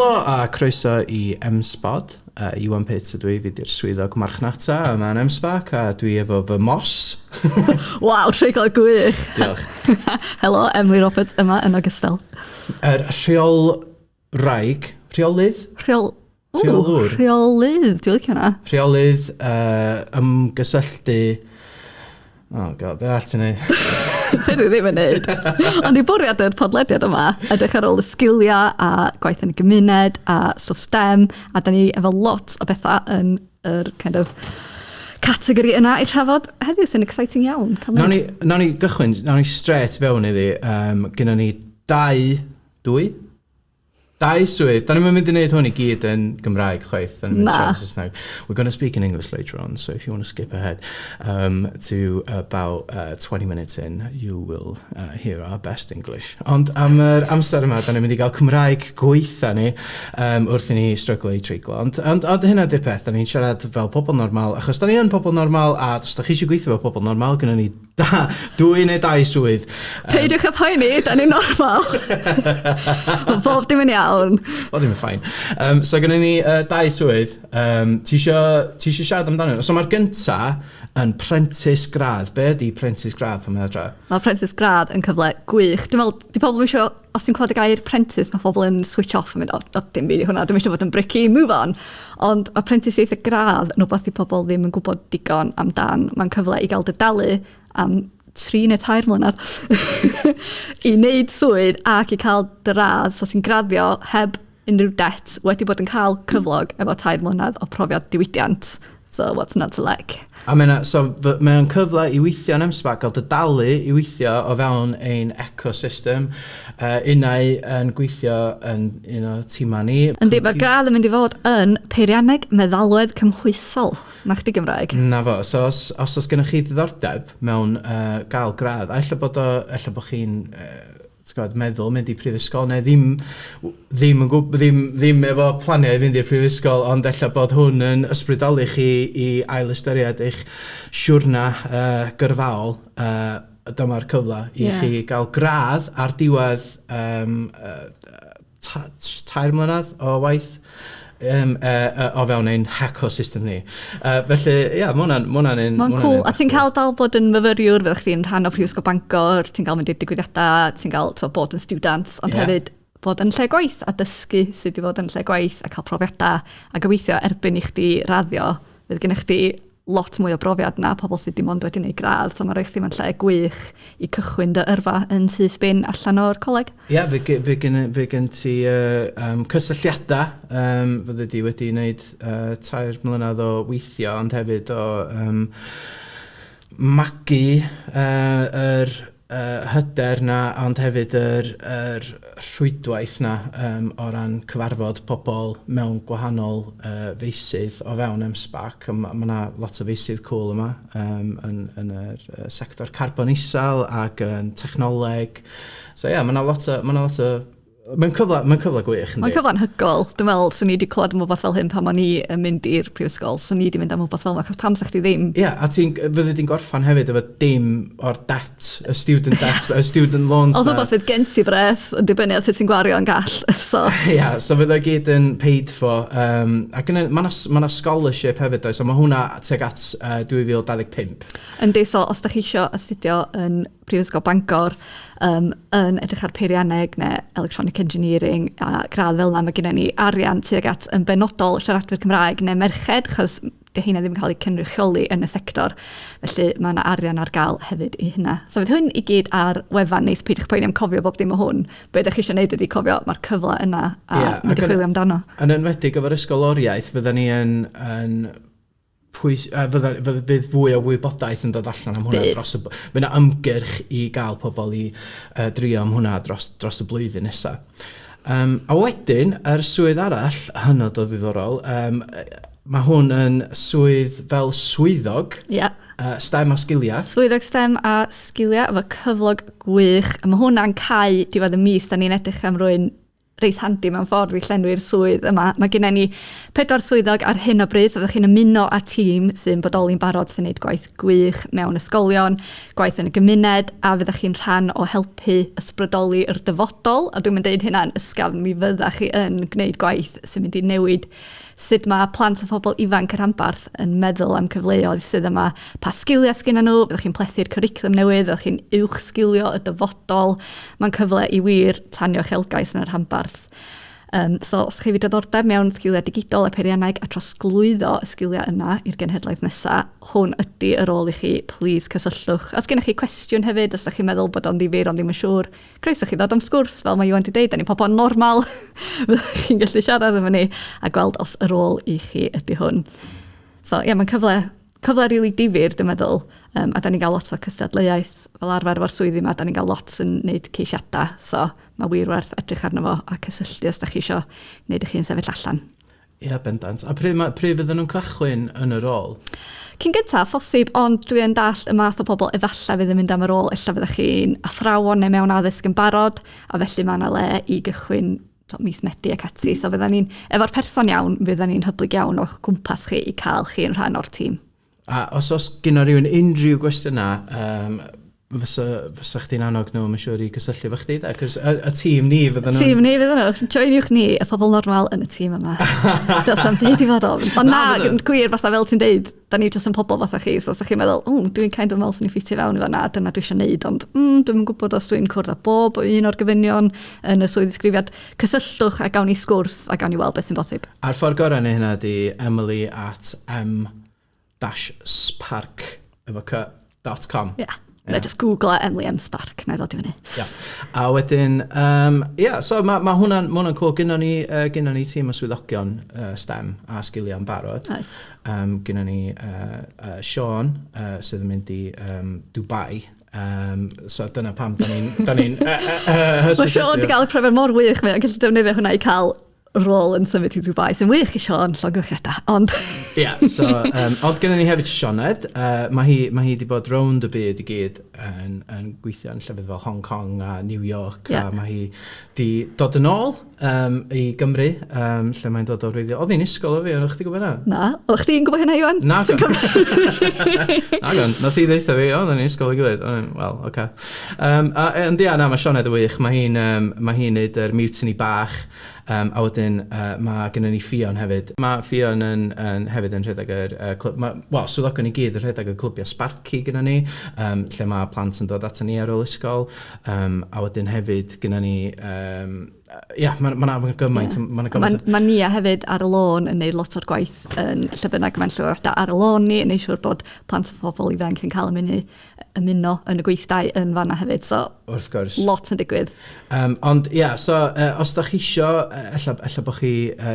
Helo a croeso i M-Spod. Iwan Pitts ydw i, fi 'di'r swyddog marchnata yma yn M-Sparc a dwi efo fy mos. Waw, treiglo gwych! Diolch. Helo, Emily Roberts yma yn ogystal. Yr rheolwraig, rheolydd? Rheol... Ww, Rheolwr. Rheolydd, dwi'n licio hwnna. Rheolydd ymgysylltu... Oh God, be arall ti'n neud? Be dwi ddim yn neud. Ond i bwriad yr podlediad yma, edrych ar ôl y sgiliau a gwaith yn y gymuned a stwff STEM, a dan ni efo lot o bethau yn yr kind of categori yna i trafod heddiw sy'n exciting iawn. Cael Nawn ni, wneud. nawn ni gychwyn, nawn ni straight fewn iddi. Gynnon ni dau, dwy? Dau swydd. Da ni'm yn mynd i wneud hwn i gyd yn Gymraeg chwaith. Da ni'n mynd i Na. siarad Saesneg. We're going to speak in English later on, so if you want to skip ahead to about 20 minutes in, you will hear our best English. Ond am yr amser yma, da ni'n mynd i gael Cymraeg gweitha ni wrth i ni stryglo i treiglo. Ond hynna di'r peth, da ni'n siarad fel pobl normal, achos da ni yn pobl normal, a os da chi eisiau gweithio fel pobl normal, gynnon ni da, dwy neu dau swydd. Peidiwch â poeni, da ni'n normal. Mae bob dim yn iawn. Bob dim yn fine. So gynnon ni dau swydd. Ti isio, ti isio siarad amdano nhw? So mae'r gynta yn prentis gradd. Be ydy prentis gradd pan mae adra? Mae prentis gradd yn cyfle gwych. Dwi'n meddwl, di pobl ddim isio, os ti'n clywed y gair prentis, mae pobl yn switch off yn mynd, "O, o dim byd i hwnna, dwi'm isio fod yn bricky, move on." Ond mae prentisiaethau gradd yn wbeth 'di pobl ddim yn gwybod digon amdan. Mae'n cyfle i gael dy dalu am 3 neu 3 mlynedd i wneud swydd ac i cael dy radd. So ti'n graddio heb unrhyw debt, wedi bod yn cael cyflog efo 3 mlynedd o profiad diwydiant. So what's not to like? A mae so mae o'n cyfle i weithio yn M-SParc, gael dy dalu i weithio o fewn ein ecosystem. Unai yn gweithio yn un o tîmau ni. Yndi, mae'r gradd yn mynd i fod yn peirianneg meddalwedd cymhwysol. Na chdi Gymraeg. Na fo, so os oes gennych chi ddiddordeb mewn gael gradd, a ella bod, o, ella bod chi'n ti'n gwbod, meddwl mynd i prifysgol, neu ddim efo planiau i fynd i'r prifysgol, ond ella bod hwn yn ysbrydoli chi i ail-ystyried eich siwrna gyrfaol, dyma'r cyfle i chi gael gradd ar diwedd 3 mlynedd o waith o fewn ein ecosystem ni. Felly, ie, yeah, mae hwnna'n ma hwnna'n un... Mae'n ma' hwnna'n cool. un A ti'n bach cael dal bod yn myfyriwr, fel chdi'n rhan o Prifysgol Bangor, ti'n cael mynd i'r digwyddiadau, ti'n cael so, bod yn student, ond hefyd bod yn lle gwaith a dysgu sut i fod yn lle gwaith a cael profiadau a gobeithio erbyn i chdi raddio, fydd gennych chdi lot mwy o brofiad na pobl sydd dim ond wedi gwneud gradd. So mae'n rhoi chdi mewn lle gwych i cychwyn dy yrfa yn syth bin allan o'r coleg. Ie, yeah, fe gen ti cysylltiadau, fydde di wedi wneud 3 mlynedd o weithio, ond hefyd o magu yr hyder na, ond hefyd yr rhwydwaith na o ran cyfarfod pobl mewn gwahanol feysydd o fewn M-SParc. Mae yna lot o feysydd cool yma yn yr sector carbon isel ac yn technoleg. So ie, yeah, mae yna lot o... Ma lot o Mae'n cyfle, mae'n cyfle gwych, yndi? Mae'n cyfle anhygoel. Dwi'n meddwl, 'swn i wedi clywed am rhywbeth fel hyn pan o'n i yn mynd i'r prifysgol. 'Swn i wedi mynd am rhywbeth fel yna, achos pam sa chdi ddim? Ie, yeah, a ti'n, fyddi di'n gorffan hefyd efo dim o'r debt, y student debt, y student loans Os na. wbeth fydd gen ti bres yn dibynnu ar sut ti'n gwario yn gall. So, Ie, yeah, so fydd o gyd yn paid for. Ac yna, mae yna ma scholarship hefyd, oes, so mae hwnna tuag at 2025. Yndi, so os da chi isio astudio yn Prifysgol Bangor, yn edrych ar peirianneg neu electronic engineering a gradd fel yna, mae gennym ni arian tuag at yn benodol siaradwyr Cymraeg neu merched, achos 'di heina ddim yn cael eu cynrychioli yn y sector. Felly mae yna arian ar gael hefyd i hynna. So fydd hwn i gyd ar wefan ni, so peidiwch poeni am cofio bob dim o hwn. Be ydych chi eisiau gwneud ydy cofio, mae'r cyfle yna a yeah, mynd i chwilio amdano. Yn enwedig efo'r ysgoloriaeth, fydden ni yn pwys, fydd fwy o wybodaeth yn dod allan am hwnna Bydd. dros y... Fydd yna ymgyrch i gael pobl i drio am hwnna dros y blwyddyn nesaf. A wedyn, yr swydd arall, hynod o ddiddorol, mae hwn yn swydd fel swyddog, STEM a sgiliau. Swyddog STEM a sgiliau efo cyflog gwych. A mae hwnna'n cau diwedd y mis. Da ni'n edrych am rywun reit handi mewn ffordd i llenwi'r swydd yma. Mae gennym ni pedwar swyddog ar hyn o bryd, so fyddwch chi'n ymuno â tîm sy'n bodoli'n barod sy'n wneud gwaith gwych mewn ysgolion, gwaith yn y gymuned, a fyddwch chi'n rhan o helpu ysbrydoli yr dyfodol. A dwi'm yn deud hynna'n ysgafn, mi fyddech chi yn gwneud gwaith sy'n mynd i newid sut mae plant a phobl ifanc y rhanbarth yn meddwl am cyfleoedd sydd yma, pa sgiliau sgennyn nhw, fyddwch chi'n plethu'r cwricwlwm newydd, fyddwch chi'n uwchsgilio y dyfodol. Mae'n cyfle i wir tanio uchelgais yn y rhanbarth. So, os chi efo diddordeb mewn sgiliau digidol a peirianneg a trosglwyddo y sgiliau yna i'r genhedlaeth nesaf, hwn ydy y rôl i chi. Plis cysylltwch. Os gennych chi cwestiwn hefyd, os dych chi'n meddwl bod o'n ddifyr ond ddim yn siŵr, croeso chi ddod am sgwrs, fel mae Iwan 'di deud, dan ni'n pobl normal! Fyddwch chi'n gallu siarad efo ni a gweld os y rôl i chi ydy hwn. So ie, mae'n cyfle, cyfle rili difyr dwi'n meddwl, yym, a dan ni'n gael lot o cystadleuaeth fel arfer efo'r swyddi 'ma, dan ni'n gael lot yn wneud ceisiadau, so mae wir werth edrych arno fo a cysylltu os dach chi isio wneud eich hun sefyll allan. Ia, bendant. A pryd, ma, pryd fydden nhw'n cychwyn yn y rôl? Cyn gyntaf, phosib, ond dwi yn dallt y math o bobl efallai fydd yn mynd am y rôl, ella fyddech chi'n athrawon neu mewn addysg yn barod, a felly mae yna le i gychwyn tibod mis Medi ac ati. So fyddan ni'n... efo'r person iawn, fyddan ni'n hyblyg iawn o'ch cwmpas chi i cael chi yn rhan o'r tîm. A os oes gynno rhywun unrhyw gwestiynau, um, fysa, fysa chdi'n annog nhw, mae'n siŵr, i gysylltu efo chdi, de? Cos y, y tîm ni fydden nhw'n... Tîm ni fydden nhw. Joiniwch ni, y pobl normal yn y tîm yma. Does na'm byd i fod ofn. Ond na, na gwir, fatha fel ti'n deud, da ni jyst yn pobl fatha chi, so os ydych chi'n meddwl, "Ww, dwi'n kind of meddwl 'swn i'n ffitio fewn i fan'na, dyna dwi eisiau wneud, ond mm, dwi'm yn gwybod os dwi'n cwrdd â bob un o'r gofynion yn y swydd ddisgrifiad." Cysylltwch a gawn ni sgwrs a gawn ni weld beth sy'n bosib. A'r ffordd gorau i wneud hynna ydy emily at m dash spark efo c dot com. Ie. Yeah. Neu just Google Emily M Spark, na i ddod i fyny. Ia. A wedyn, um, ia, so mae ma hwnna'n ma hwnna cool. Gynnon ni, gynnon ni tîm o swyddogion STEM a sgiliau yn barod. Oes. Um, gynnon ni Sean, sydd yn mynd i um, Dubai. Um, so dyna pam da ni'n... Da ni'n Mae Sean wedi cael y profiad mor wych, mae'n gallu defnyddio hwnna i cael rôl yn symud i Dubai, sy'n wych i Sean, llongyfarchiadau, ond... Ie, yeah, so, ond gennym ni hefyd Sioned. Mae hi, mae hi wedi bod rownd y byd i gyd yn, yn gweithio yn llefydd fel Hong Kong a New York, yeah. a mae hi wedi dod yn ôl um, i Gymru, um, lle mae'n dod o wreiddiol. Oedd hi'n ysgol o fi, oedd chdi gwybod hynna? Na, oedd chdi'n gwybod hynna, Iwan? Na, Na, nath hi ddeutha fi, oedd hi'n ysgol i gilydd. Wel, oce. Okay. Um, a, ond ia, na, mae Sioned yn wych. Mae hi'n um, mae hi'n neud yr mutiny bach. Um, a wedyn mae gennym ni Ffion hefyd. Mae Ffion yn, yn, hefyd yn rhedeg yr uh, clwb... Wel, swyddogion i gyd yn rhedeg y clwbiau Sparky gyda ni, um, lle mae plant yn dod ato ni ar ôl ysgol. Um, a wedyn hefyd gyda ni... Um, ia, mae ma, ma gymaint. Yeah. Ma gymaint. Mae ma Nia hefyd ar y lôn yn neud lot o'r gwaith yn lle bynnag mae'n llywodraethau ar y lôn ni, yn neud siŵr bod plant a phobl ifanc yn cael ymuno, ymuno yn y gweithdai yn fanna hefyd. So, Wrth gwrs. Lot yn digwydd. Um, ond ia, yeah, so os da chi isio, ella, ella bod chi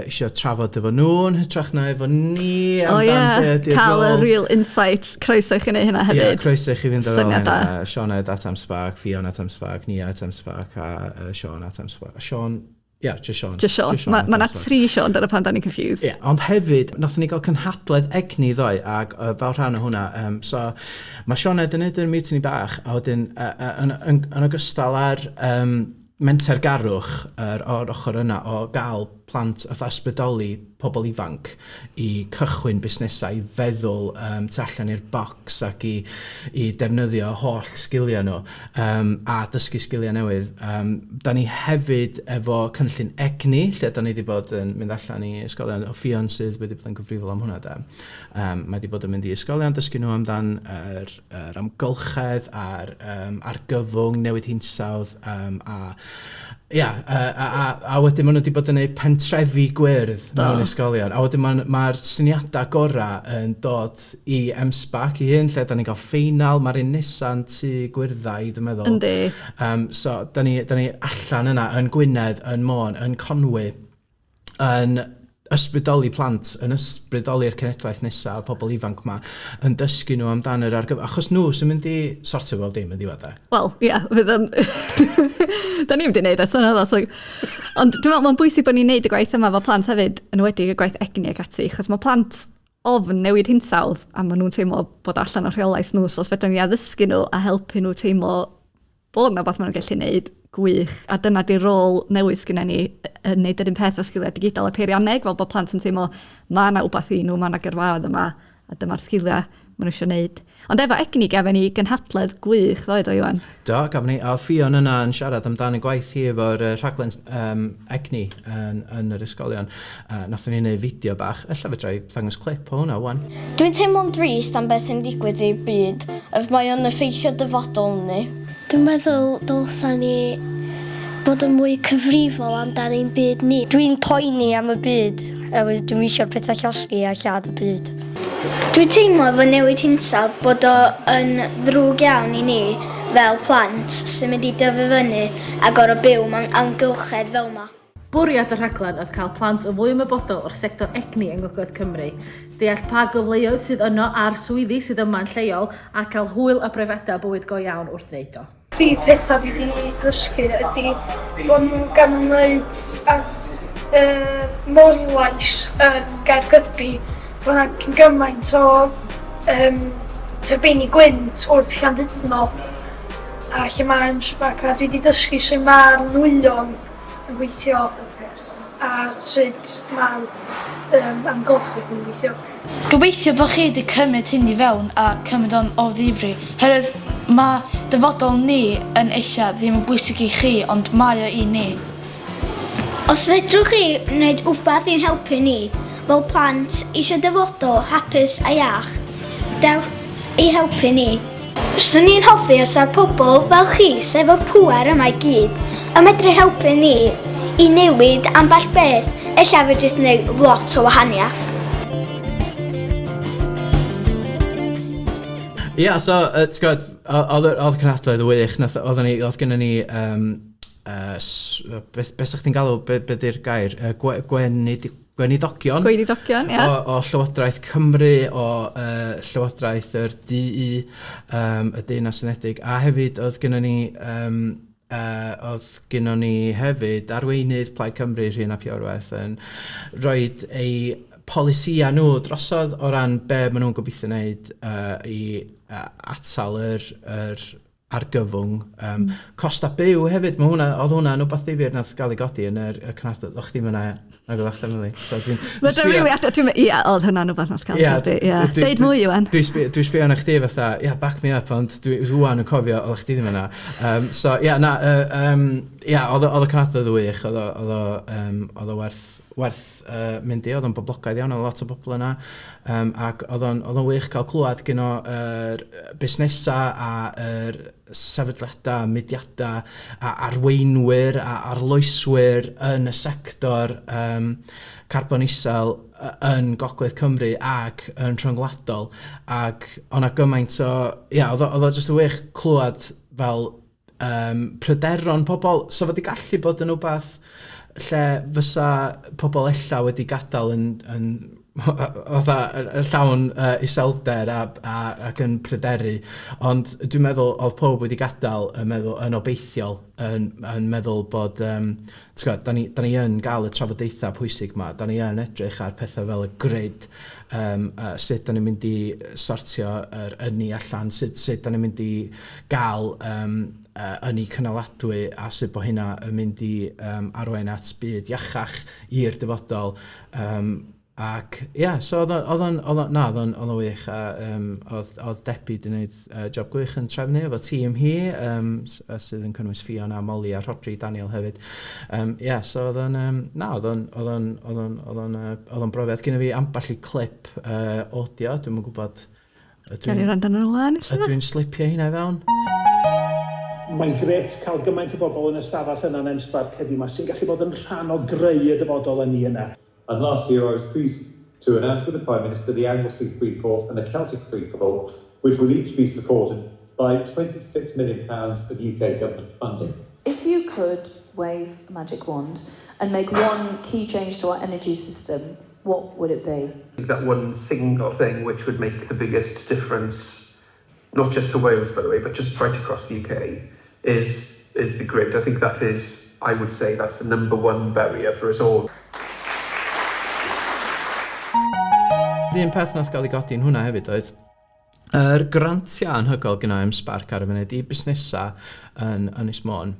isio trafod efo nhw yn hytrach na efo ni amdan oh, yeah. be ydy'r Cael y real insight. Croeso i chi wneud hynna hefyd. Ie, yeah, croeso i chi fynd ar ôl hynna. Sioned at M-Spark, Fion at M-Spark, Nia at M-Spark a Sean at M-Spark. Sean Ie, yeah, just Sean. Just Sean. Just Sean Mae ma 'na tri Sean, dyna pan da ni'n confused. Ie, yeah, ond hefyd, nathon ni gael cynhadledd egni ddoe, ac fel rhan o hwnna, um, so mae Sioned yn neud yr mutiny bach, a wedyn, yn, yn, yn ogystal â'r um, mentergarwch yr, o'r ochr yna o gael plant fatha ysbrydoli pobl ifanc i cychwyn busnesau, i feddwl um, tu allan i'r bocs ac i, i defnyddio holl sgiliau nhw um, a dysgu sgiliau newydd. Um, da ni hefyd efo cynllun egni, lle da ni wedi bod yn mynd allan i ysgolion, o Ffion sydd wedi bod yn gyfrifol am hwnna da. Um, mae wedi bod yn mynd i ysgolion, dysgu nhw amdan yr, yr amgylchedd a'r um, argyfwng, newid hinsawdd um, a Ia, a, a, a, a wedyn maen nhw wedi bod yn gwneud pentrefi gwyrdd mewn ysgolion. A wedyn mae'r ma syniadau gorau yn dod i M-SParc i hyn, lle da ni'n cael ffeinal, mae'r un nesa'n tŷ gwyrddau, dwi'n meddwl. Yndi. Um, so, da ni, da ni allan yna yn Gwynedd, yn Môn, yn Conwy, yn ysbrydoli plant, yn ysbrydoli'r cenedlaeth nesaf, y pobl ifanc ma, yn dysgu nhw amdan yr argyfwng, achos nhw sy'n mynd i sortio bob dim yn ddiwedd de. Wel, ie, yeah, fydd yn... da ni'n mynd i wneud eto na, so... Ond dwi'n meddwl mae'n bwysig bod ni'n neud y gwaith yma efo plant hefyd, yn enwedig y gwaith egni ac ati, achos mae plant ofn newid hinsawdd a maen nhw'n teimlo bod allan o rheolaeth nhw, so os fedrwn ni addysgu nhw a helpu nhw teimlo bod 'na wbath maen nhw'n gallu wneud, Gwych. A dyna 'di'r rôl newydd sy gynnon ni yn wneud yr un peth â sgiliau digidol a peirianneg, fel bod plant yn teimlo "ma' 'na wbath i nhw, ma' 'na gyrfaoedd yma, a dyma'r sgiliau maen nhw isio wneud." Ond efo Egni, gafon ni gynhadledd gwych ddoe, do Iwan? Do, gafon ni. A oedd Ffion yna yn siarad amdan y gwaith hi efo'r yy rhaglen yym Egni yn yn yr ysgolion. A wnaethon ni wneud fideo bach. Ella fedra i ddangos clip o hwnna 'wan. Dwi'n teimlo'n drist am beth sy'n digwydd i'r byd, ef mae o'n effeithio dyfodol ni. Dwi'n meddwl dylsa ni bod yn mwy cyfrifol amdan ein byd ni. Dwi'n poeni am y byd oherwydd dwi'm isio'r pethau llosgi a lladd y byd. Dwi'n teimlo efo newid hinsawdd bod o yn ddrwg iawn i ni fel plant sy'n mynd i dyfu fyny a gor'o' byw mewn amgylchedd fel 'ma. Bwriad y rhaglen oedd cael plant yn fwy ymwybodol o'r sector egni yng Ngogledd Cymru, deall pa gyfleoedd sydd yno a'r swyddi sydd yma'n lleol, a cael hwyl a brofiadau bywyd go iawn wrth wneud o. Prif pethau dwi 'di ddysgu ydi bod nhw'n gan ymwneud â yy Morlais yn Gaergybi, bod 'na cyn gymaint o yym tyrbeini gwynt wrth Llandudno a lle ma' M-SParc a dwi 'di dysgu sut ma'r nwyon yn gweithio a sut mae'r yym amgylchedd yn gweithio. Gobeithio bo chi 'di cymryd hyn i fewn a cymryd o'n o ddifri, herwydd ma' dyfodol ni yn ella ddim yn bwysig i chi ond mae o i ni. Os fedrwch chi wneud wbath i'n helpu ni fel plant isio dyfodol hapus a iach, dewch i helpu ni. Swn i'n hoffi os 'sa pobl fel chi sy efo pŵer yma i gyd yn medru helpu ni i newid ambell beth, ella fedrith wneud lot o wahaniaeth. Ia, so, yy, ti'n gwybod, oedd oedd cynhadledd yn wych, nath, oedden ni, oedd gynnon ni, um, uh, beth, beth sa'ch chdi'n galw, be, be di'r gair, uh, gwe, gwenid, Gweinidogion. Gweinidogion, ie. O, o Llywodraeth Cymru, o uh, Llywodraeth yr DU, um, y Deyrnas Unedig, a hefyd oedd gennym ni, um, uh, oedd gennym ni hefyd arweinydd Plaid Cymru, Rhun ap Iorwerth, yn rhoi ei polisïau nhw drosodd o ran be maen nhw'n gobeithio wneud uh, i uh, atal yr, yr argyfwng. Um, mm. Costa byw hefyd, mae hwnna, oedd hwnna'n wbeth difyr nath gael ei godi yn yr, y cynhadledd. O'ch chdi fyna, nag oedd allan Emily. So dwi'n... Mae dwi'n rili adeg, dwi'n... Ie, oedd hwnna'n wbeth nath gael ei godi, ie. Deud mwy, Iwan. Dwi'n sbio, dwi sbio arna chdi fatha, ie, yeah, back me up, ond dwi rwan yn cofio, oedd chdi ddim yna. Um, so, ie, yeah, na, uh, um, yeah, oedd oedd y cynhadledd yn wych, oedd o, oedd o, um, oedd o werth, werth uh, mynd i, oedd o'n boblogaidd iawn, oedd lot o bobl yna, um, ac oedd o'n, oedd o'n wych cael clywed gyno yr busnesau a yr sefydliadau, mudiadau a arweinwyr a arloeswyr yn y sector um, carbon isel yn Gogledd Cymru ac yn rhyngwladol ac o'na gymaint o, ia, oedd o, oedd o jyst yn wych clywed fel yym, pryderon pobl. So fo 'di gallu bod yn wbath lle fysa pobl ella wedi gadael yn, yn fatha yn llawn uh, iselder a, a, ac yn pryderu. Ond dwi'n meddwl oedd pob wedi gadael yn meddwl yn obeithiol, yn, yn meddwl bod, um, ti'n gwybod, da ni, da ni yn gael y trafodaethau pwysig yma, da ni yn edrych ar pethau fel y grid, um, uh, sut da ni'n mynd i sortio yr ynni allan, sut, sut da ni'n mynd i gael um, uh, ynni cynaladwy a sut bod hynna yn mynd i um, arwain at byd iachach i'r dyfodol. Um, ac ie, yeah, so oedd o'n, oedd o'n, na, oedd o'n, oedd o'n wych a um, oedd, oedd Debbie wedi gwneud uh, job gwych yn trefnu efo tîm hi, um, sydd yn cynnwys Fiona, Molly a Rhodri Daniel hefyd. Um, yeah, so oedd o'n, um, na, oedd o'n, oedd o'n, oedd o'n, oedd o'n, oedd o'n brofiad. Gynna fi ambell i clip uh, audio, dwi'm yn gwybod Gawn ni wrando arnyn nhw 'wan ella? Ydw i'n slipio heina i fewn? Mae'n grêt cael gymaint o bobl yn y stafell yna yn M-SParc heddiw 'ma sy'n gallu bod yn rhan o greu y dyfodol ynni yna. And last year I was pleased to announce with the Prime Minister the Anglesey Freeport and the Celtic Freeport, which will each be supported by £26 million of UK government funding. If you could wave a magic wand and make one key change to our energy system, what would it be? That one single thing which would make the biggest difference, not just for Wales, by the way, but just right across the UK, is, is the grid. I think that is, I would say, that's the number one barrier for us all. Un peth nath gael ei godi yn hwnna hefyd oedd yr grantiau anhygoel gyda M-Sparc ar y funud i busnesau yn Ynys Môn.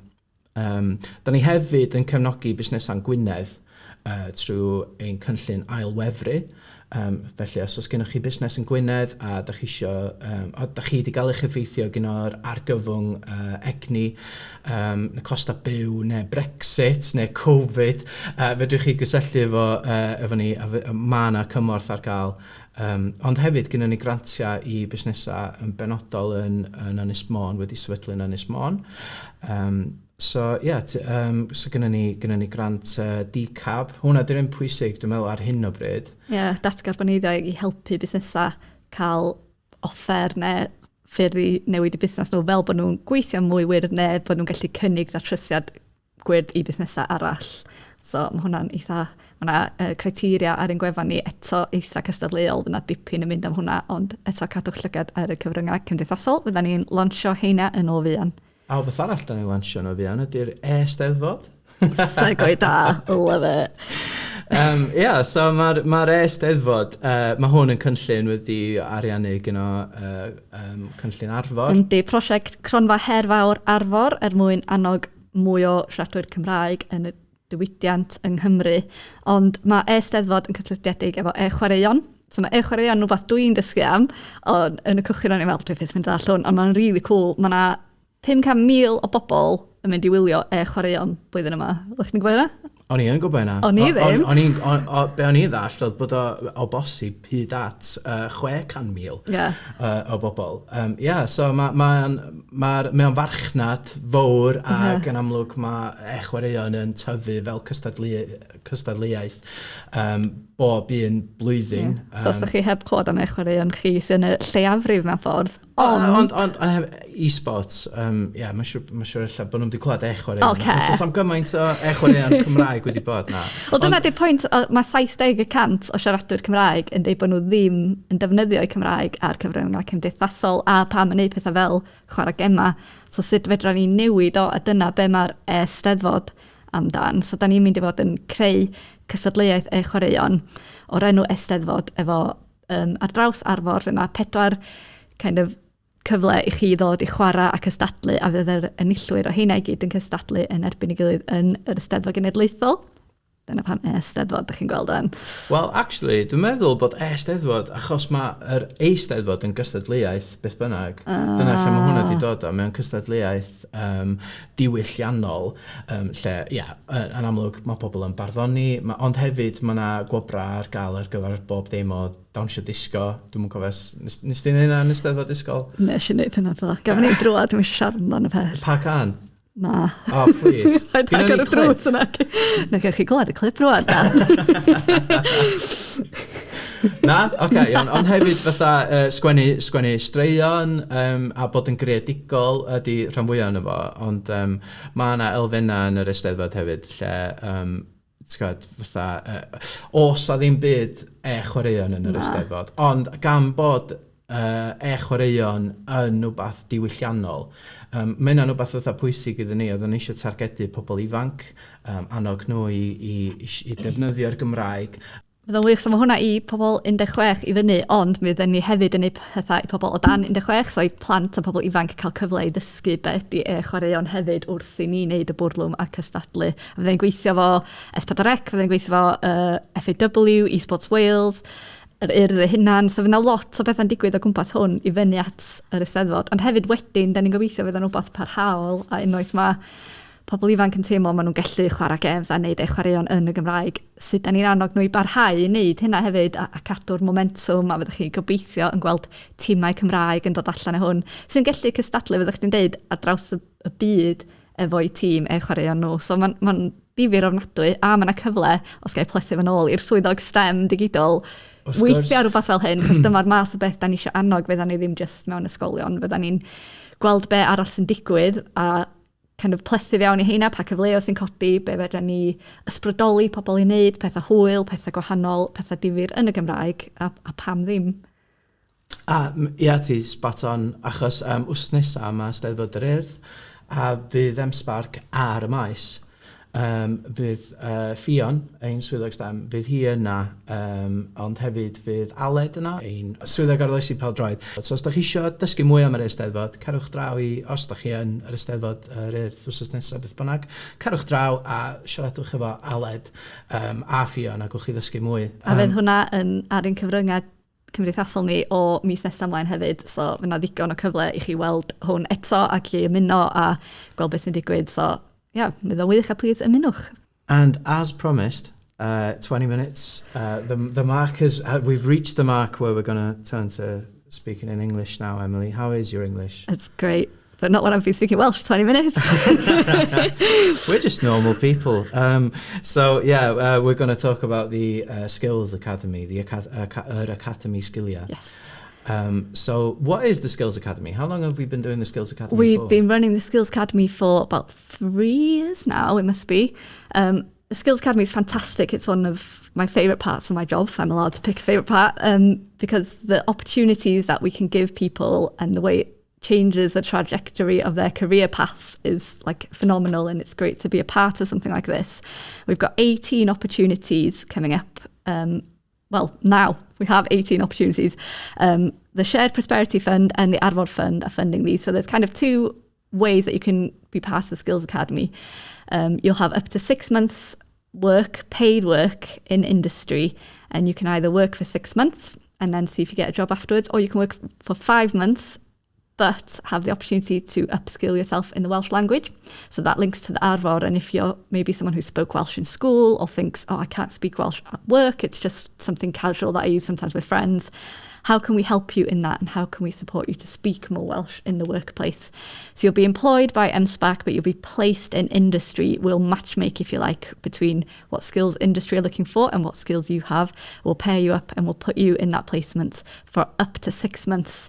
Um, da ni hefyd yn cefnogi busnesau'n Gwynedd trwy ein cynllun ailwefru. Um, felly, os oes gennych chi busnes yn Gwynedd a da chi isio, um, a da chi wedi cael eich effeithio gan o'r argyfwng egni, um, y costau byw, neu Brexit, neu Covid, fedrwch chi gysylltu efo, efo ni, a mae yna cymorth ar gael. Um, ond hefyd, gennym ni grantiau i busnesau yn benodol yn, yn Ynys Môn, wedi sefydlu yn Ynys Môn. Um, so, ie, yeah, um, so gennym ni, gennym ni grant DCAB. Hwna di'r un pwysig, dwi'n meddwl, ar hyn o bryd. Ie, yeah, datgarboneiddio i helpu busnesau cael offer neu ffyrdd i newid eu busnes nhw fel bod nhw'n gweithio mwy wyrdd neu bod nhw'n gallu cynnig datrysiad gwyrdd i busnesau arall. So mae hwnna'n eitha... Mae 'na yy criteria ar ein gwefan ni eto eitha cystadleuol, fydd 'na dipyn yn mynd am hwnna, ond eto cadwch llygad ar y cyfryngau cymdeithasol, fyddan ni'n lansio heina yn ôl fuan. A wbeth arall dan ni'n lansio yn o fuan ydy'r e-Steddfod. Segue da, love it. Um, yeah, so mae'r ma e-Steddfod, mae hwn yn cynllun wedi ariannu gyda um, cynllun Arfor. Yndi, prosiect Cronfa Her Fawr Arfor er mwyn annog mwy o siaradwyr Cymraeg yn y diwydiant yng Nghymru. Ond mae e-Steddfod yn cysylltiedig efo e-chwaraeon. So mae e-chwaraeon yn rhywbeth dwi'n dysgu am, ond yn y cychwyn o'n i'n meddwl, dwi byth yn mynd i ddallt hwn, ond mae'n really cool. Mae 'na 500,000 o bobl yn mynd i wylio e-chwaraeon blwyddyn yma. Oeddech chdi'n gwybod hynna? O'n i yn gwybod hynna. O'n i ddim. O'n i'n... Be o'n i'n ddallt oedd bod o o bosib hyd at 600,000 o bobl. Yym ia, so ma' mae'n ma'r mae o'n farchnad fawr ac yn amlwg mae e-chwaraeon yn tyfu fel cystadlu- cystadleuaeth yym bob un blwyddyn. Ie. So os dach chi heb clywed am e-chwaraeon, chi sy'n y lleiafrif mewn ffordd. Ond... Ond, ond, ond e-sports, um, yeah, mae'n siŵr, ma siŵr ella bod nhw'n wedi clywed e-chwaraeon. Oce. Achos oes am gymaint o e-chwaraeon Cymraeg wedi bod na. Wel, dyna di'r pwynt, mae 70% o siaradwyr Cymraeg yn dweud bod nhw ddim yn defnyddio eu Cymraeg ar cyfryngau cymdeithasol a pam yn gwneud pethau fel chwarae gemau. So sut fedra ni newid o, a dyna be mae'r e-Steddfod amdan. So dan ni'n mynd i fod yn creu cystadleuaeth e-chwaraeon o'r enw e-Steddfod efo yym, ar draws Arfor, fydd 'na pedwar kind of cyfle i chi ddod i chwarae a cystadlu, a fydd yr enillwyr o heina i gyd yn cystadlu yn erbyn ei gilydd yn yr Eisteddfod Genedlaethol. Dyna pam e-Steddfod, dych chi'n gweld rŵan. Wel, actually, dwi'n meddwl bod e-Steddfod, achos mae yr Eisteddfod yn gystadleuaeth beth bynnag. Dyna lle mae hwnna 'di dod o. Mae o'n cystadleuaeth yym, diwylliannol, yym, lle, ia, yn amlwg mae pobl yn barddoni, ma'... ond hefyd mae 'na gwobrau ar gael ar gyfer bob dim o dawnsio disgo, dwi'm yn cofio os... Nes nes ti wneud hynna yn Eisteddfod Ysgol? Wnes i wneud hynna do. Gafon ni drwad, dwi'm eisiau siarad amdano y peth. Pa cân? Na. Oh, please. Paid agor y drws yna. Na, gewch chi glywed y clip rwan. Na. Na? Oce, okay, iawn. Ond hefyd fatha uh, sgwennu, sgwennu straeon um, a bod yn greadigol ydy rhan fwyaf yno fo. Ond um, mae yna elfennau yn yr Eisteddfod hefyd lle, um, ti'n gwybod, fatha, uh, os a ddim byd e-chwaraeon yn yr Eisteddfod. Ond gan bod e-chwaraeon yn wbath diwylliannol. Yym, mae hynna'n wbath fatha pwysig iddyn ni. Oedden ni eisiau targedu pobl ifanc, yym, annog nhw i i i defnyddio'r Gymraeg. Bydd o'n wych. So mae hwnna i pobl 16 i fyny, ond mi fydden ni hefyd yn wneud pethau i pobl o dan 16, so i plant a pobl ifanc cael cyfle i ddysgu be ydy e-chwaraeon hefyd wrth i ni wneud y bwrlwm a'r cystadlu. A fydden ni'n gweithio efo S4C, fydden ni'n gweithio efo yy FAW, Esports Wales, yr Urdd ei hunan. So fydd 'na lot o bethau'n digwydd o gwmpas hwn i fyny at yr Eisteddfod. Ond hefyd wedyn, dan ni'n gobeithio fydd o'n rhywbeth parhaol a unwaith mae pobl ifanc yn teimlo maen nhw'n gallu chwarae gêms a wneud eu chwaraeon yn y Gymraeg, sut dan ni'n annog nhw i barhau i wneud hynna hefyd a a cadw'r momentwm a fyddwch chi'n gobeithio yn gweld timau Cymraeg yn dod allan o hwn sy'n gallu cystadlu, fyddwch chdi'n deud, ar draws y y byd efo'u tîm eu chwaraeon nhw. So mae'n mae'n difyr ofnadwy, a mae 'na cyfle, os ga i plethu fo nôl, i'r swyddog STEM digidol weithio ar rhywbeth fel hyn, achos dyma'r math o beth dan ni isio annog. Fyddan ni ddim jyst mewn ysgolion, fyddan ni'n gweld be arall sy'n digwydd a kind of plethu fewn i heina, pa cyfleoedd sy'n codi, be fedra ni ysbrydoli pobl i wneud, pethau hwyl, pethau gwahanol, pethau difyr yn y Gymraeg, a a pam ddim? A ia, ti spot on, achos um, wsos nesaf mae Steddfod yr Urdd a fydd M-Sparc ar y maes. Fydd Ffion, ein swyddog STEM, fydd hi yna, ond hefyd fydd Aled yna, ein swyddog arloesi pêl-droed. So os dach chi isio dysgu mwy am yr Eisteddfod, cerwch draw i, os dach chi yn yr Eisteddfod yr Urdd wythnos nesaf beth bynnag, cerwch draw a siaradwch efo Aled a Ffion a gewch chi ddysgu mwy. A fydd hwnna yn ar ein cyfryngau cymdeithasol ni o mis nesaf ymlaen hefyd, so fydd 'na ddigon o cyfle i chi weld hwn eto ac i ymuno a gweld beth sy'n digwydd. So ie, fydd o'n wych a plis ymunwch. And as promised, 20 minutes, the mark has, we've reached the mark where we're going to turn to speaking in English now, Emily. How is your English? It's great, but not when I've been speaking Welsh 20 minutes. We're just normal people. So yeah, we're going to talk about the Skills Academy, the yr Academy Sgiliau. Yes. So what is the Skills Academy? How long have we been doing the Skills Academy We've for? Been running the Skills Academy for about 3 years now, it must be. The Skills Academy is fantastic. It's one of my favourite parts of my job, if I'm allowed to pick a favourite part, because the opportunities that we can give people and the way it changes the trajectory of their career paths is like phenomenal, and it's great to be a part of something like this. We've got 18 opportunities coming up. Well, now we have 18 opportunities. The Shared Prosperity Fund and the Arfor Fund are funding these. So there's kind of two ways that you can be part of the Skills Academy. You'll have up to 6 months work, paid work in industry, and you can either work for 6 months and then see if you get a job afterwards, or you can work for 5 months but have the opportunity to upskill yourself in the Welsh language. So that links to the Arfor, and if you're maybe someone who spoke Welsh in school or thinks, "Oh, I can't speak Welsh at work, it's just something casual that I use sometimes with friends," how can we help you in that and how can we support you to speak more Welsh in the workplace? So you'll be employed by M-SParc, but you'll be placed in industry. We'll matchmake, if you like, between what skills industry are looking for and what skills you have. We'll pair you up and we'll put you in that placement for up to 6 months.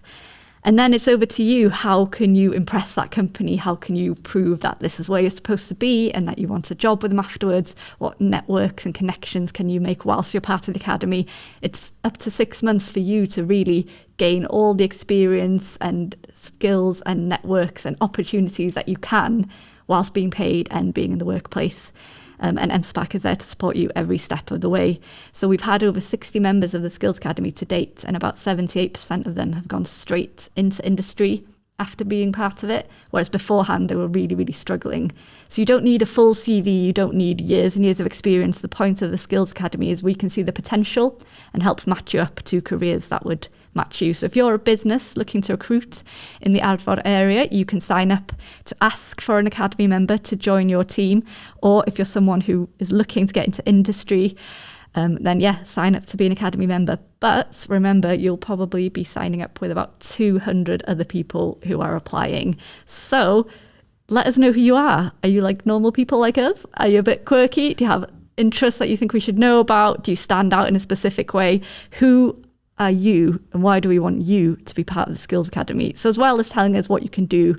And then it's over to you. How can you impress that company? How can you prove that this is where you're supposed to be and that you want a job with them afterwards? What networks and connections can you make whilst you're part of the academy? It's up to 6 months for you to really gain all the experience and skills and networks and opportunities that you can whilst being paid and being in the workplace. And M-SParc is there to support you every step of the way. So we've had over 60 members of the Skills Academy to date, and about 78% of them have gone straight into industry after being part of it, whereas beforehand they were really, really struggling. So you don't need a full CV, you don't need years and years of experience. The point of the Skills Academy is we can see the potential and help match you up to careers that would match you. So if you're a business looking to recruit in the Arfor area, you can sign up to ask for an academy member to join your team. Or if you're someone who is looking to get into industry, then yeah, sign up to be an academy member. But remember, you'll probably be signing up with about 200 other people who are applying. So let us know who you are. Are you like normal people like us? Are you a bit quirky? Do you have interests that you think we should know about? Do you stand out in a specific way? Who are you and why do we want you to be part of the Skills Academy? So as well as telling us what you can do,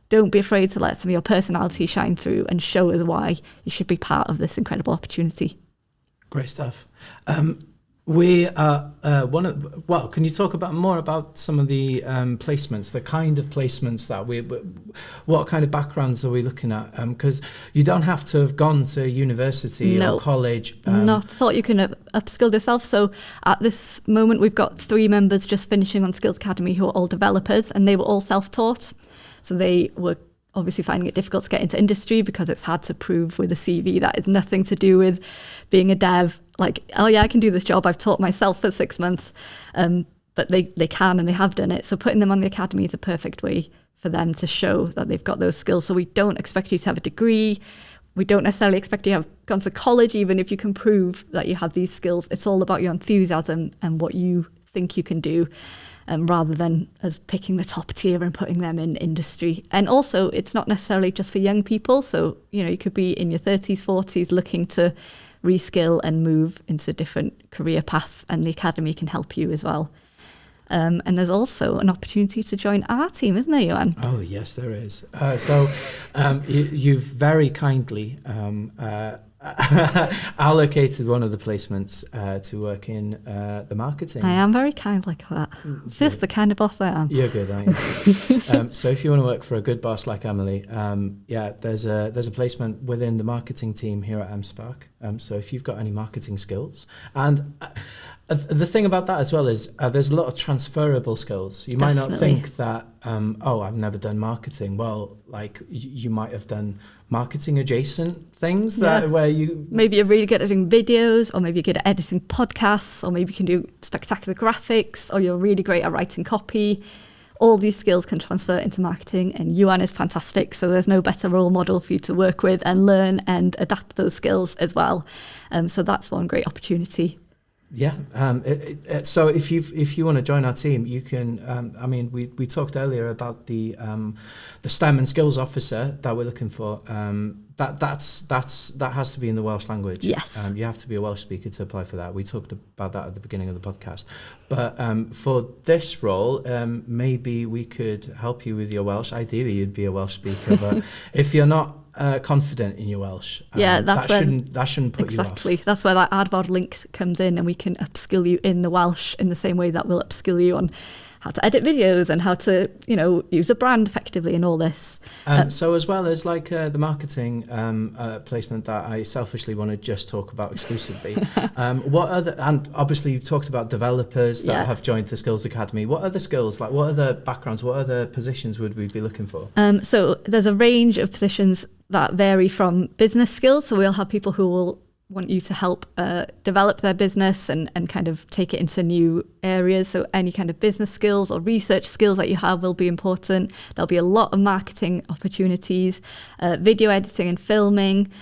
don't be afraid to let some of your personality shine through and show us why you should be part of this incredible opportunity. Great stuff. We are one of, well, can you talk about more about some of the placements, the kind of placements that we, what kind of backgrounds are we looking at? Because you don't have to have gone to university No. or college. Not at all. You can upskill yourself. So at this moment, we've got three members just finishing on Skills Academy who are all developers, and they were all self-taught. So they were obviously finding it difficult to get into industry because it's hard to prove with a CV that is nothing to do with being a dev. Like, "Oh yeah, I can do this job. I've taught myself for 6 months." But they can and they have done it. So putting them on the academy is a perfect way for them to show that they've got those skills. So we don't expect you to have a degree. We don't necessarily expect you to have gone to college, even if you can prove that you have these skills. It's all about your enthusiasm and what you think you can do, rather than us picking the top tier and putting them in industry. And also, it's not necessarily just for young people. So, you could be in your 30s, 40s looking to reskill and move into a different career path, and the academy can help you as well. And there's also an opportunity to join our team, isn't there, Johan? Oh, yes, there is. So you've very kindly allocated one of the placements to work in the marketing. I am very kind like that. It's just the kind of boss I am. You're good, aren't you? So if you want to work for a good boss like Emily, yeah, there's a placement within the marketing team here at M-SParc. So if you've got any marketing skills, and the thing about that as well is there's a lot of transferable skills. You might not think that, oh, I've never done marketing. Well, like you might have done marketing adjacent things that where you... Maybe you're really good at doing videos, or maybe you're good at editing podcasts, or maybe you can do spectacular graphics, or you're really great at writing copy. All these skills can transfer into marketing, and Iwan is fantastic, so there's no better role model for you to work with and learn and adapt those skills as well. So that's one great opportunity. Yeah. So if you want to join our team, you can. We talked earlier about the STEM and skills officer that we're looking for. That has to be in the Welsh language. Yes. You have to be a Welsh speaker to apply for that. We talked about that at the beginning of the podcast. But for this role, maybe we could help you with your Welsh. Ideally, you'd be a Welsh speaker, but if you're not confident in your Welsh, Yeah, that's that when shouldn't put you off. Exactly. That's where that Arfor link comes in, and we can upskill you in the Welsh in the same way that we'll upskill you on how to edit videos and how to use a brand effectively and all this. So as well as the marketing placement that I selfishly want to just talk about exclusively, what other, and obviously you've talked about developers that have joined the Skills Academy. What other skills, like what other backgrounds, what other positions would we be looking for? So there's a range of positions that vary from business skills. So we'll have people who will want you to help develop their business and kind of take it into new areas. So any kind of business skills or research skills that you have will be important. There'll be a lot of marketing opportunities, video editing and filming.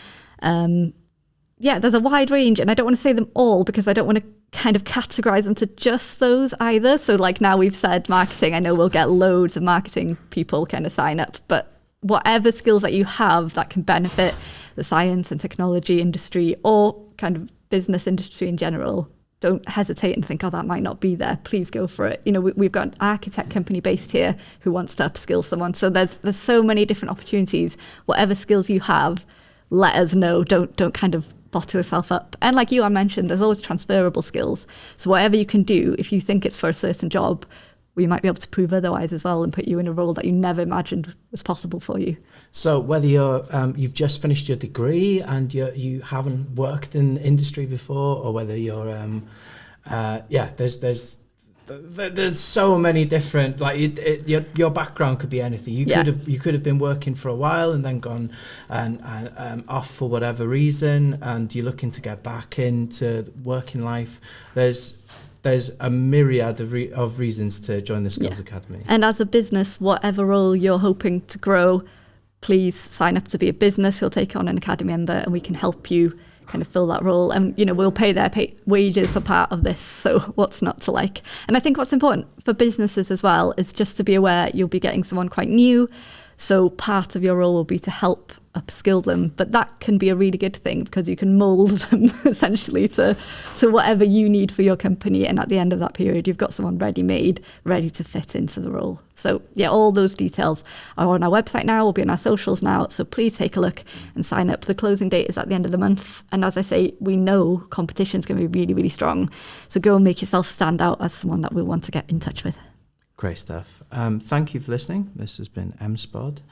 Yeah, there's a wide range, and I don't want to say them all because I don't want to kind of categorize them to just those either. So now we've said marketing, I know we'll get loads of marketing people kind of sign up, but whatever skills that you have that can benefit the science and technology industry or kind of business industry in general, don't hesitate and think, oh, that might not be there. Please go for it. We've got an architect company based here who wants to upskill someone. So there's so many different opportunities. Whatever skills you have, let us know. Don't kind of bottle yourself up. And like you mentioned, there's always transferable skills. So whatever you can do, if you think it's for a certain job, we might be able to prove otherwise as well and put you in a role that you never imagined was possible for you. So whether you've just finished your degree and you haven't worked in industry before, or whether you're, yeah, there's so many different, like it, your background could be anything. You could have been working for a while and then gone and off for whatever reason, and you're looking to get back into working life. There's a myriad of reasons to join the Skills Academy. And as a business, whatever role you're hoping to grow, please sign up to be a business who'll take on an academy member, and we can help you kind of fill that role. And we'll pay their wages for part of this, so what's not to like? And I think what's important for businesses as well is just to be aware you'll be getting someone quite new, so part of your role will be to help upskill them, but that can be a really good thing because you can mold them essentially to whatever you need for your company, and at the end of that period you've got someone ready-made, ready to fit into the role. All those details are on our website now, will be on our socials now, so please take a look and sign up. The closing date is at the end of the month, and as I say, we know competition's going to be really, really strong, so go and make yourself stand out as someone that we'll want to get in touch with. Great stuff. Thank you for listening. This has been M-Spod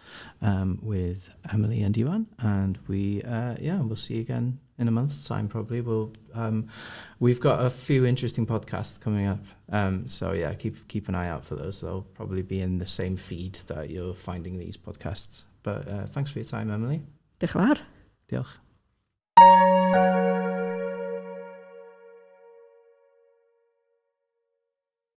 with Emily and Iwan, and we'll see you again in a month's time probably. We've got a few interesting podcasts coming up, so keep an eye out for those. They'll probably be in the same feed that you're finding these podcasts. But thanks for your time, Emily. Diolch yn fawr. Diolch.